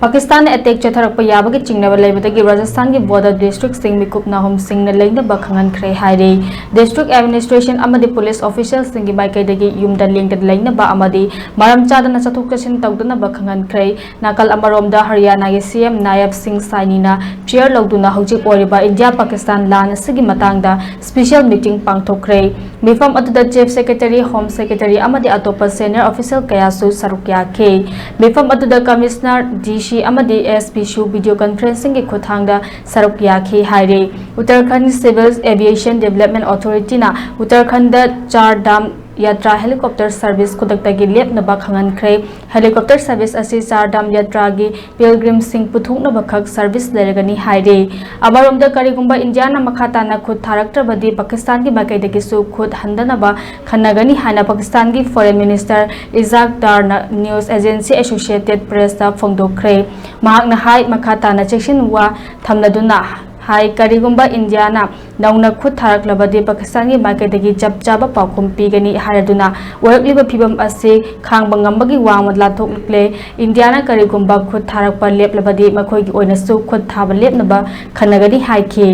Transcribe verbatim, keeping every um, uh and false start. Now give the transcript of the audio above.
ꯄꯥꯀꯤꯁꯇꯥꯟꯅ attack ꯆꯠꯊꯔꯛꯄ ꯌꯥꯕꯒꯤ ꯆꯤꯡꯅꯕ ꯂꯩꯕꯗꯒꯤ ꯔꯥꯖꯁꯊꯥꯟꯒꯤ ꯕꯣꯔꯗꯔ ꯗꯤꯁꯇ꯭ꯔꯤꯛꯁꯤꯡ ꯃꯤꯀꯨꯞ ꯅꯥꯍꯨꯝꯁꯤꯡꯅ ꯂꯩꯅꯕ ꯈꯪꯍꯟꯈ꯭ꯔꯦ ꯍꯥꯏꯔꯤ꯫ ꯗꯤꯁꯇ꯭ꯔꯤꯛ ꯑꯦꯗꯃꯤꯅꯤꯁꯇ꯭ꯔꯦꯁꯟ ꯑꯃꯗꯤ ꯄꯨꯂꯤꯁ ꯑꯣꯐꯤꯁꯤꯌꯦꯜꯁꯤꯡꯒꯤ ꯃꯥꯏꯀꯩꯗꯒꯤ ꯌꯨꯝꯗ ꯂꯦꯡꯗꯅ ꯂꯩꯅꯕ ꯑꯃꯗꯤ ꯃꯔꯝ ꯆꯥꯗꯅ ꯆꯠꯊꯣꯛ ꯆꯠꯁꯤꯟ ꯇꯧꯗꯅꯕ ꯈꯪꯍꯟꯈ꯭ꯔꯦ꯫ ꯅꯥꯀꯜ ꯑꯃꯔꯣꯝꯗ ꯍꯔꯤꯌꯥꯅꯥꯒꯤ ꯁꯤ ꯑꯦꯝ ꯅꯥꯌꯕ ꯁꯤꯡ ꯁꯥꯏꯅꯤꯅ ꯆꯤꯌꯔ ꯂꯧꯗꯨꯅ ꯍꯧꯖꯤꯛ ꯑꯣꯏꯔꯤꯕ ꯏꯟꯗꯤꯌꯥ ꯄꯥꯀꯤꯁꯇꯥꯟ ꯂꯥꯟ ꯑꯁꯤꯒꯤ ꯃꯇꯥꯡꯗ ꯁ꯭ꯄꯤꯁꯤꯌꯦꯜ ꯃꯤꯇꯤꯡ ꯄꯥꯡꯊꯣꯛꯈ꯭ꯔꯦ꯫ ꯃꯤꯐꯝ ꯑꯗꯨꯗ ꯆꯤꯐ ꯁꯦꯀ꯭ꯔꯦꯇꯔꯤ, ꯍꯣꯝ ꯁꯦꯀ꯭ꯔꯦꯇꯔꯤ ꯑꯃꯗꯤ ꯑꯇꯣꯞꯄ ꯁꯦꯅꯤꯌꯔ ꯑꯣꯐꯤꯁꯤꯌꯦꯜ ꯀꯌꯥꯁꯨ ꯁꯔꯨꯛ ꯌꯥꯈꯤ꯫ ꯃꯤꯐꯝ ꯑꯗꯨꯗ ꯀꯃꯤꯁꯅꯔ, ꯗꯤ ꯁꯤ ꯑꯃꯗꯤ ꯑꯦꯁ ꯄꯤꯁꯨ ꯚꯤꯗꯤꯑꯣ ꯀꯟꯐꯔꯦꯟꯁꯤꯡꯒꯤ ꯈꯨꯠꯊꯥꯡꯗ ꯁꯔꯨꯛ ꯌꯥꯈꯤ ꯍꯥꯏꯔꯤ꯫ ꯎꯠꯇꯔꯈꯟꯗ ꯁꯤꯚꯤꯜ ꯑꯦꯚꯤꯌꯦꯁꯟ ꯗꯤꯚꯦꯂꯞꯃꯦꯟ ꯑꯣꯊꯣꯔꯤꯇꯤꯅ ꯎꯠꯇꯔꯈꯟꯗ ꯆꯥꯔ ꯙꯥꯝ ꯌꯥꯇ꯭ꯔꯥ ꯍꯦꯂꯤꯀꯣꯞꯇꯔ ꯁꯔꯚꯤꯁ ꯈꯨꯗꯛꯇꯒꯤ ꯂꯦꯞꯅꯕ ꯈꯪꯍꯟꯈ꯭ꯔꯦ꯫ ꯍꯦꯂꯤꯀꯣꯞꯇꯔ ꯁꯔꯚꯤꯁ ꯑꯁꯤ ꯆꯥꯔ ꯙꯥꯝ ꯌꯥꯇ꯭ꯔꯥꯒꯤ ꯄꯤꯜꯒ꯭ꯔꯤꯝꯁꯤꯡ ꯄꯨꯊꯣꯛꯅꯕꯈꯛ ꯁꯔꯚꯤꯁ ꯂꯩꯔꯒꯅꯤ ꯍꯥꯏꯔꯤ꯫ ꯑꯃꯔꯣꯝꯗ, ꯀꯔꯤꯒꯨꯝꯕ ꯏꯟꯗꯤꯌꯥꯅ ꯃꯈꯥ ꯇꯥꯅ ꯈꯨꯠ ꯊꯥꯔꯛꯇ꯭ꯔꯕꯗꯤ ꯄꯥꯀꯤꯁꯇꯥꯟꯒꯤ ꯃꯥꯏꯀꯩꯗꯒꯤꯁꯨ ꯈꯨꯠ ꯍꯟꯗꯅꯕ ꯈꯟꯅꯒꯅꯤ ꯍꯥꯏꯅ ꯄꯥꯀꯤꯁꯇꯥꯟꯒꯤ ꯐꯣꯔꯦꯟ ꯃꯤꯅꯤꯁꯇꯔ ꯏꯖꯥꯛ ꯗꯥꯔꯅ ꯅ꯭ꯌꯨꯁ ꯑꯦꯖꯦꯟꯁꯤ ꯑꯦꯁꯣꯁꯤꯌꯦꯇꯦꯗ ꯄ꯭ꯔꯦꯁꯇ ꯐꯣꯡꯗꯣꯛꯈ꯭ꯔꯦ꯫ ꯃꯍꯥꯛꯅ ꯍꯥꯏ, ꯃꯈꯥ ꯇꯥꯅ ꯆꯦꯛꯁꯤꯟ ꯋꯥ ꯊꯝꯂꯗꯨꯅ ꯍꯥꯏ, ꯀꯔꯤꯒꯨꯝꯕ ꯏꯟꯗꯤꯌꯥꯅ ꯅꯧꯅ ꯈꯨꯠ ꯊꯥꯔꯛꯂꯕꯗꯤ ꯄꯥꯀꯤꯁꯇꯥꯟꯒꯤ ꯃꯥꯏꯀꯩꯗꯒꯤ ꯆꯞ ꯆꯥꯕ ꯄꯥꯎꯈꯨꯝ ꯄꯤꯒꯅꯤ ꯍꯥꯏꯔꯗꯨꯅ ꯑꯣꯏꯔꯛꯂꯤꯕ ꯐꯤꯚꯝ ꯑꯁꯤ ꯈꯥꯡꯕ ꯉꯝꯕꯒꯤ ꯋꯥꯡꯃ ꯂꯥꯟꯊꯣꯛꯂꯦ꯫ ꯏꯟꯗꯤꯌꯥꯅ ꯀꯔꯤꯒꯨꯝꯕ ꯈꯨꯠ ꯊꯥꯔꯛꯄ ꯂꯦꯞꯂꯕꯗꯤ ꯃꯈꯣꯏꯒꯤ ꯑꯣꯏꯅꯁꯨ ꯈꯨꯠ ꯊꯥꯕ ꯂꯦꯞꯅꯕ ꯈꯟꯅꯒꯅꯤ ꯍꯥꯏꯈꯤ꯫